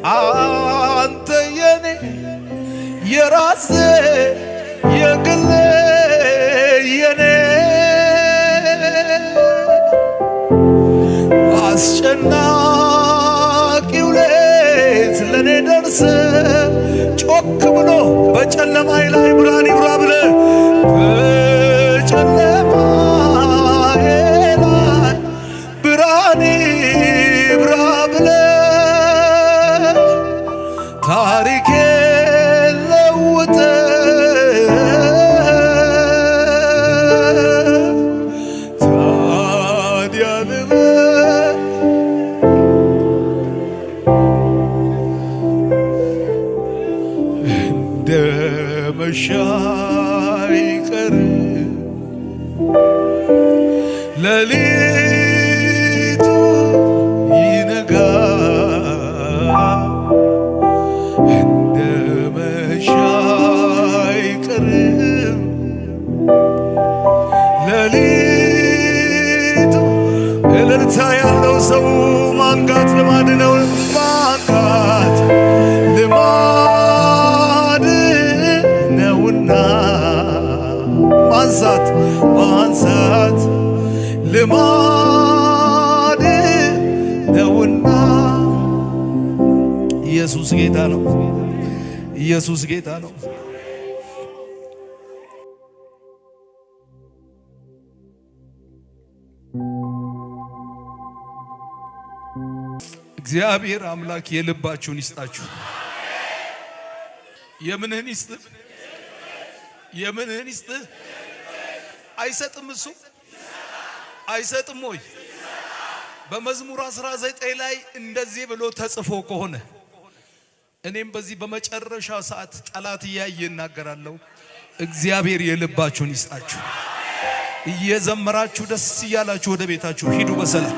አንተ የኔ የራሴ የግሌ የኔ አስጨናቂው ሌት ለእኔ ደርሰ ጮክ ብሎ በጨለማዬ ላይ ብርሃን ይብራ ብለ በጨለማዬ ላይ ብርሃን ይብራ ብለ ታሪኬን ለውጠ ታዲያ ልበል እንደ መሻ አይቀርም ሌሊቱ ይነጋል እንደ መሻ አይቀርም ሌሊቱ። እልልታ ያለው ሰው ማንጋት ልማድ ነው። ማንጋት ልማድ ነውና ማንሳት ማንሳት ልማድ ነውና። ኢየሱስ ጌታ ነው። ኢየሱስ ጌታ ነው። እግዚአብሔር አምላክ የልባችሁን ይስጣችሁ። የምንህን ይስጥ? የምንህን ይስጥ? አይሰጥም? እሱ አይሰጥም ወይ? በመዝሙር 19 ላይ እንደዚህ ብሎ ተጽፎ ከሆነ እኔም በዚህ በመጨረሻ ሰዓት ጠላት እያየ እናገራለሁ። እግዚአብሔር የልባችሁን ይስጣችሁ። እየዘመራችሁ ደስ እያላችሁ ወደ ቤታችሁ ሂዱ በሰላም።